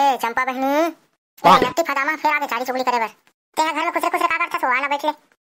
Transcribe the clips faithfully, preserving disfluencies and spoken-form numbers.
ए चंपा बहिनी, ए नकटी फदामा फेर आगे चारी चुगली करे बर। तें घर में खुसरे खुसरे का करथस हो? आ ना बइठ ले।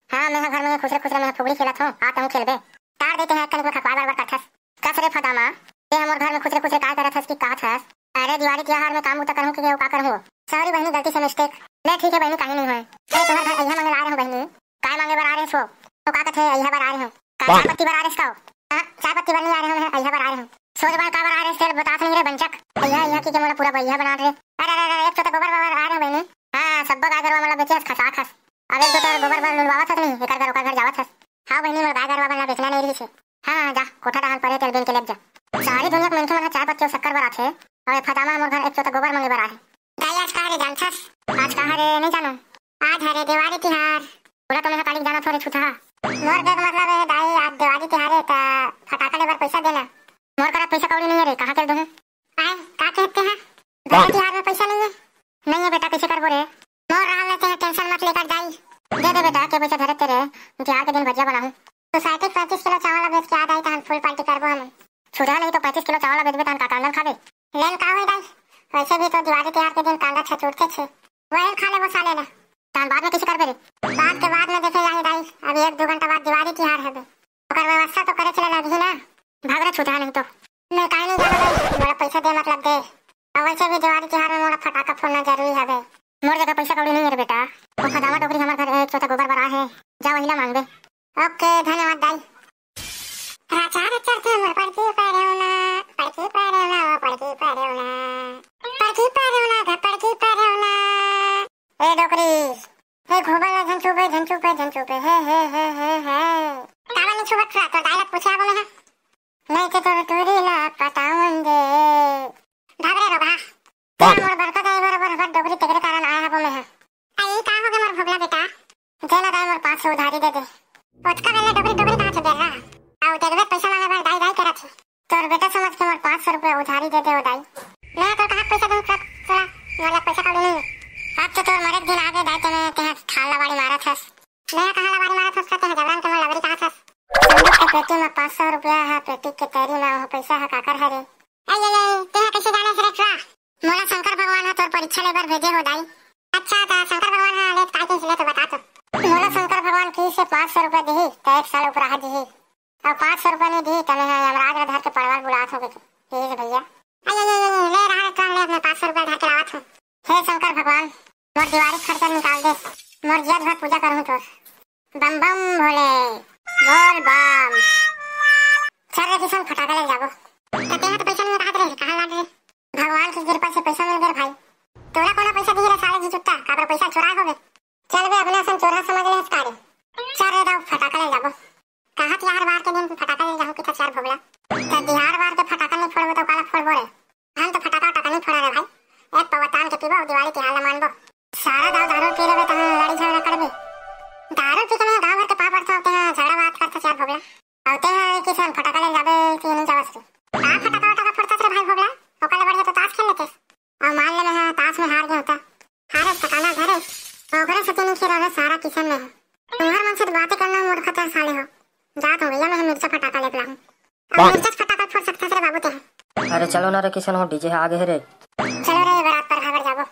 हाँ, मैं घर में खुसरे खुसरे मैं फुगड़ी खेलत हूँ, आ तहूँ खेलबे। टार दे तें कनिक में खखवाए बर बर करथस। कस रे फदामा, तें हमर घर में खुसरे खुसरे का करत हस कि कहत हस? अरे दिवाली तिहार में काम बूता करहूँ कि का करहूँ? सॉरी बहिनी, गलती से मिस्टेक। ले ठीक है बहिनी, काहे नहीं होय। ए तुहर घर अइहा मांगे ला रहे हूँ बहिनी। काय मांगे बर आ रहे हो? तो का कथे अइहा बर आ रहे हूँ? का चाय पत्ती बर आ रहे हो? हाँ, चाय पत्ती बर नहीं आ रहे हूँ, अइहा बर आ रहे हूँ। सोच बाय का बर आ रहे हो, तेल बतास नहीं रे बंचक। अइहा अइहा की के मोला पूरा बइहा बना रहे। अरे अरे अरे, एक तो गोबर बर आ रहे हूँ बहिनी। हाँ, सब गाय गरवा मोला बेचे हस खसा खस। अब एक तो तोर गोबर बर लुलवावत हस नहीं, एकर घर ओकर घर जावत हस। हाँ बहिनी, मोर गाय गरवा बर ला बेचना नहीं रही से। हाँ जा, कोठा डहान परे तेल बेन के लेप जा। सारी दुनिया के मनखे मन ह चाय पत्ती अउ शक्कर बर आथे, अउ ए फदामा मोर घर एक चोता गोबर मांगे बर आए। दाई आज का हरे जानथस? आज का हरे नहीं जानव। आज हरे देवारी तिहार। ओला तो मैं काली जाना थोरे छुथा। मोर के मतलब है दाई आज देवारी तिहार है त फटाका लेबर पैसा देना। मोर करा पैसा कौड़ी नहीं है रे, कहाँ के दूँ? आए, का कहते हैं? दाई तिहार में पैसा नहीं है? नहीं है बेटा, कैसे करबो रे? मोर राम लेते हैं, टेंशन मत लेकर दाई। दे दे बेटा, के पैसा धरे तेरे, तिहार के दिन भजिया बनाहूँ। सोसाइटी के पैंतीस किलो चावल बेच के आ दाई, तहन फुल पार्टी करबो हम। छुधा नहीं तो पैंतीस किलो चावल बेचबे तहन का कांदन खाबे? लेन का होय दाई, वैसे भी तो दिवाली तिहार के दिन कांदा छचुरते छे, वही खा लेबो साले ला। तहन बाद में कैसे करबे रे? बाद के बाद में देखे जाही दाई, अभी एक दो घंटा बाद दिवाली तिहार हबे, ओकर व्यवस्था तो करे चले लगही ना। भाग रे छुधा नहीं तो। मैं काहे नहीं जाना दाई, मोला पैसा दे मतलब दे। और वैसे भी दिवाली तिहार में मोला फटाका फोड़ना जरूरी हबे। मोर जगह पैसा कौड़ी नहीं है रे बेटा। वो फदामा डोकरी हमर घर एक चोता गोबर बर आ है, जा वही ला मांगबे। ओके, धन्यवाद दाई। राजा रे चढ़ते मोर पड़की परेवना, पड़की परेवना, ओ पड़की परेवना, पड़की परेवना, ग पड़की परेवना। ए डोकरी, हे घोबल ला झन छुबे, झन छुबे, झन छुबे, हे, हे, हे, हे, हे। काबर नहीं छुबत रा? तोर दाई ला पूछे आबो मैं। नहीं तो तोर टूरी ला पटावन दे। भाग रे रोगहा। तेरा मोर बड़का दाई बरोबर हर डोकरी तेरे कारण आया हबो मैं। अरे का हो गया मोर भोगला बेटा? दे ना दाई मोर पाँच सौ उधारी दे दे। ओतका बेले डोकरी डोकरी कहाँ से दे रहा? आओ तेरे पैसा मांगे बर दाई दाई करा थी। तोर बेटा समझ के मोर पाँच सौ रुपया उधारी दे दे ओ दाई। मैं तो कहाँ पैसा दूँ तब तोला? मोर लग पैसा कौड़ी नहीं। अब तो तोर मरे के दिन आ गए दाई, तने तेहा खाल लवाड़ी मारत हस। मैं कहाँ लवाड़ी मारत हस, तेहा जबरन के मोर लवरी कहाँ थस? संदूक के पेटी में पाँच सौ रुपया है, पेटी के तैरी में वो पैसा है काकर है रे? आई आई आई, तेहा कैसे जाने से रे चुआ? मोला शंकर भगवान ह तोर परीक्षा लेबर भेजे हो दाई। अच्छा, त शंकर भगवान ह लेत काय कहिस ले तो बता तो। मोला शंकर भगवान कहिस हे पाँच सौ रुपया दिही, त एक साल उपराहा दिही। अउ पाँच सौ रुपया नहीं दिही, त मैं ह यमराज ला धर के पड़वा ल बुलात हों कहिस भैया। आई, आई, आई, आई, ले रहा है, ले अपने पाँच सौ रुपया धर के लावत हूँ। हे शंकर भगवान, मोर दिवाली खर्चा निकाल दे, मोर जिया धर पूजा करूँ तोर। बम बम भोले, बोल बम। चल रे किशन, फटाका ले जाबो। त तेहा तो पैसा नहीं रहा रे, कहाँ लाग रे? भगवान की कृपा से पैसा मिल गए भाई। तोला कोना पैसा दिए रे साले जी चुट्टा, काबर पैसा चोराए होबे? चल बे, अपने असन चोरहा समझ ले हस का रे? चल रे दाऊ, फटाका ले जाबो। कहाँ तिहार बार के दिन फटाका ले जाहूँ कि था चार भोगला? त तिहार बार के फटाका नहीं फोड़बो त काला फोड़बो रे? हम तो फटाका वटाका नहीं फोड़ा रे भाई। एक पवा तान के पीबो, दिवाली तिहार ला मानबो। सारा दाऊ दारू पी लेबे तहन लड़ी झगड़ा करबे। दारू पी के मैं गाँव भर के पाप बढ़ता होते हैं, झगड़ा बात करता चार भोगला। अउ तेहा किशन फटाका ले जाबे कि नहीं जावस रे? का फटाका वटाका फोड़ता रे भाई भोगला? ओकर ले बढ़िया तो ताश खेल लेते। अउ मान ले मैं ताश में हार गया होता। हारे ठिकाना धरे। ओकरे से तीन खेल रहे सारा किशन में है। तुम्हार मन से तो बातें करना मूर्खता साले हो। जा तो भैया मैं मिर्चा फटाका ले लाऊं। अब मिर्चा फटाका फोड़ सकता रे बाबू ते। अरे चलो ना रे किशन हो, डीजे आगे है रे। चलो रे बारात पर भागर जाबो।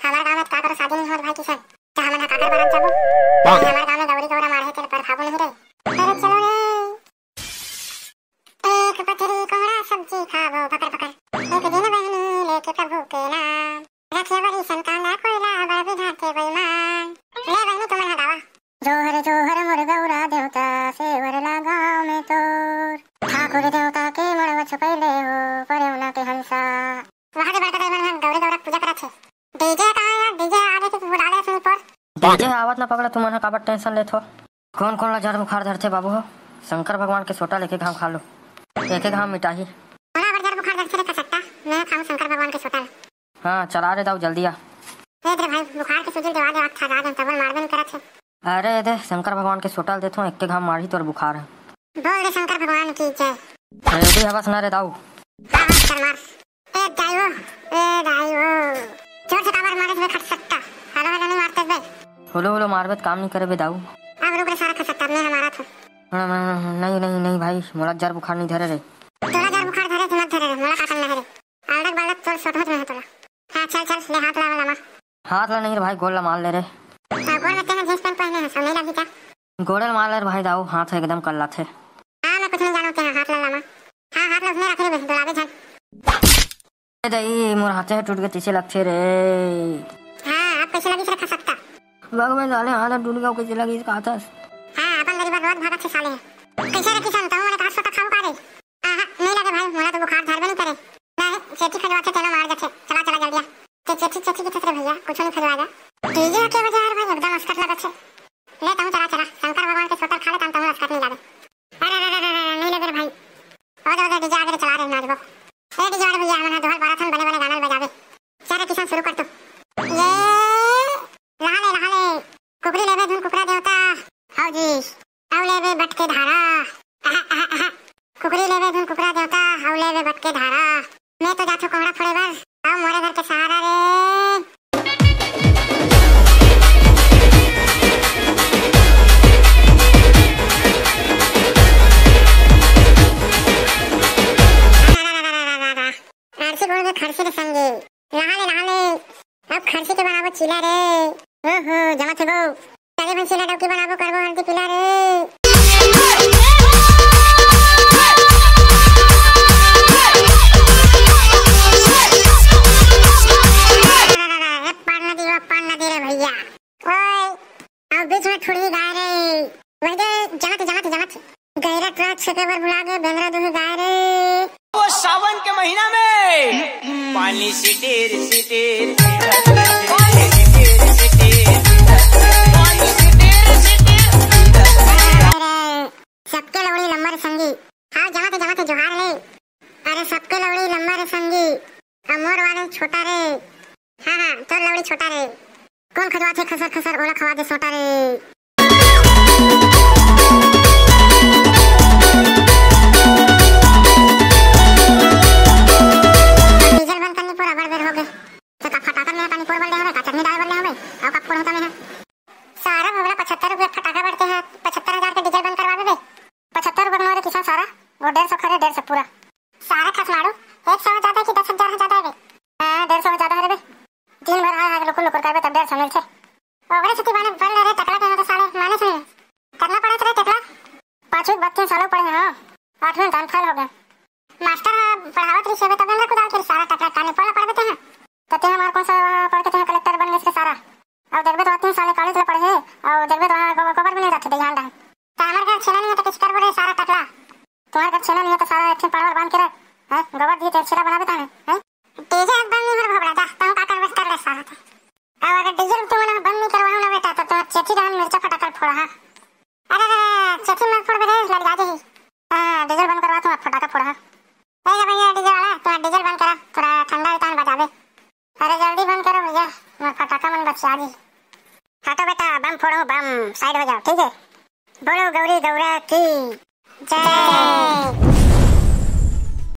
हमारे गांव में काकर शादी नहीं होत भाई किशन। त हमन ह काकर बारात जाबो? हमारे गांव में गौरी गौरा मारे तेरे पर भागो नहीं रे। अरे चलो रे। एक पथरी कोहड़ा सब्जी खाबो पकड़ पकड़। एक दिन बहनी लेके प्रभु के नाम। रखे बड़ी संतान ला कोयला बड़ विधाते बेईमान। ले बहनी तुमन ह गावा। जोहर जोहर मोर गौरा देवता, सेवर ला गाँव में तोर। ठाकुर देवता के मड़वा छपैले हो, परेवना के हंसा। वहाँ के बड़का दाई मन ह गौरी गौरा पूजा करत हे। डीजे कहाँ यार? डीजे आगे के बुला ले सुनी पर। डीजे आवत ना पकड़ा, तुमन ह काबर टेंशन लेत हो? कौन कौन ला जर बुखार धरथे बाबू हो? शंकर भगवान के सोटा लेके घाम खा लो, एके घाम मिटाही। मोला बर जर बुखार धरथे रे कसट्टा, मैं खाऊं शंकर भगवान के सोटा। हाँ, चला रे दाऊ, जल्दी आ। ए रे भाई, बुखार के सूजी दवा दे, आँख थरा दे, तबल मारबे नहीं करत हे। अरे दे, शंकर भगवान के सोटा ल देथों, एक्के घाम मारही तोर बुखार ह। बोल रे शंकर भगवान की जय। रेडी हवस ना रे दाऊ? हाँ, हाँ, चल मार। ए दाई वो, ए दाई वो। जोर से काबर मारे बे खट सकता? हेलो, हेलो नहीं मारते बे। हेलो, हेलो मारबे त काम नहीं करे बे दाऊ। अब रुक रे सारा खट सकता, मैं हमारा था। हाँ, हाँ, हाँ, हाँ, नहीं, नहीं, नहीं भाई, मोला जर बुखार नहीं धरे रे। तोला जर बुखार धरे कि मत धरे रे, मोला का करना है रे? अलग बालक तोर सोटहत में है तोला। हाँ, चल चल, ले हाथ ला लामा। हाथ ला नहीं रे भाई, गोड़ ला मार ले रे। हाँ, गोड़ में तेहा जींस पैंट पहने है, सब नहीं लगी क्या? गोड़े ला मार ले रे भाई दाऊ, हाथ एकदम कल्लाथे। हाँ, मैं कुछ नहीं जानू, तेहा हाथ ला लामा। हाँ, हाथ ला उसने रखे रे, डोलावे झन। ए दई, मोर हाथे टूट के तइसे लगथे रे। हाँ, अब कैसे लगी से रखा सकता? बग में साले हाथ टूट गया, कैसे लगी इसका हाथ? हाँ, अपन गरीब रोज भागत से साले। कैसे रखी सन, तहु मने काट सोता खाऊ का रे? आहा, नहीं लगे भाई, मोला तो बुखार धरबे नहीं करे। नहीं, चेठी खजवाथे तेनो मार जाथे। चला, चला जल्दी आ। ते चेठी, चेठी किथे रे भैया, कुछ नहीं खजवाएगा। डीजे के वजह यार भाई एकदम अस्कट लगत छे। ले तहु चला, चला, शंकर भगवान के सोतल खा ले, तहु तहु अस्कट नहीं लगे। अरे, अरे, अरे, अरे, अरे, नहीं लगे रे भाई। ओ दे, ओ दे, डीजे आगे रे, चला रे, नाचबो। ए डीजे वाले भैया, हमन ह दोहर बारह थन बने बने गाना बजावे। चल रे किशन, शुरू कर तू। ये रहा ले, रहा ले। कुकरी लेबे धुन कुकरा देवता। हौ जी। अउ लेबे बटके धारा। आहा, आहा, आहा। कुकरी लेबे धुन कुकरा देवता। अउ लेबे बटके धारा। मैं तो जाथो कोहड़ा फोड़े बर। अउ मोरे घर के सहारा रे। आरसी गोड़ में खरसी के संगे। नहा ले, नहा ले। अब खरसी के बनाबो चीला रे। ओहो, जमत हे गो। चले भाई, चीला डौकी बनाबो, करबो हल्दी पीला रे। ए, पान न दियो, पान न दे रे भैया। ओए, अब बीच में ठुड़ी गाय रे। वही दे, जमत, जमत, जमत। गैरा ट्रक छेके बर बुला गे, बेंदरा दुही गाय रे। वो सावन के महीना में पानी सिटिर सिटिर, पानी सिटिर सिटिर, पानी सिटिर सिटिर। अरे, सबके लौड़ी लंबर संगी। हाँ, जमत, जमत, जोहार ले। अरे, सबके लौड़ी लंबर संगी। अमोर वाले छोटा रे। हाँ, हाँ, तोर लौड़ी छोटा रे। कोन खजवाथे खसर खसर, ओला खवा दे सोटा रे। डीजल बंद करनी पर अबर बेर हो गए। तो का फटाकर में पानी पोर बल दे हमें, का चटनी डाल बल दे हमें, और का फोड़ होता में है। सारा भोगला पचहत्तर रुपया फटाका बढ़ते हैं, पचहत्तर हजार के डीजल बंद करवा दे। पचहत्तर रुपया में किसान सारा, वो डेढ़ सौ खरे, डेढ़ सौ पूरा। सारा खसमाड़ू, एक सौ ज्यादा है कि दस हजार ज्यादा है बे? हाँ, डेढ़ सौ ज्यादा है रे बे। दिन भर हाय हाय लुकुर लुकुर करबे तब डेढ़ सौ मिलथे। ओकरे सेती माने बन ले रे टकला के, तो साले माने सुन। करना पड़े रे टकला। पाँचवीं के बाद तीन सालों पढ़े हैं, आठवीं में तो फेल हो गए। मास्टर ह पढ़ावत रही सेबे तब डंडा कुदाल के सारा टकला काने पढ़ पढ़बे ते हैं। तो ते हमार कौन सा पढ़ के ते कलेक्टर बन गए सारा। अब देखबे तो तीन साल कॉलेज ला पढ़े है, और देखबे तो वहाँ गो-, गोबर भी नहीं जाते ध्यान रहे। तो हमारे घर छेना नहीं है तो किस करबो रे सारा टकला। तुम्हारे घर छेना नहीं है तो सारा एक ठे पड़वर बांध के रख, हैं? गोबर दिए तेल छेना बनाबे ताने, हैं? डीजे एकदम नहीं हर भोगड़ा जा, तुम का करबे कर ले सारा ते। अब अगर डीजल तुम ना बंद नहीं करवाओ ना बेटा, तो तुम्हारे चेठी डाल मिर्चा फटाकर फोड़ा, हाँ। अरे, अरे, अरे, चेठी मत फोड़ बे रे, लड़ जा जाही। हाँ, डीजल बंद करवा, तुम फटाका फोड़ा, हाँ। ए भैया, डीजल वाला, तुम्हारा डीजल बंद करा, थोड़ा ठंडा होता है, बजाबे। अरे, जल्दी बंद करो भैया, मैं फटाका मन बचा दी। हटो बेटा, बम फोड़ो, बम, साइड हो जाओ, ठीक है? बोलो गौरी गौरा की जय।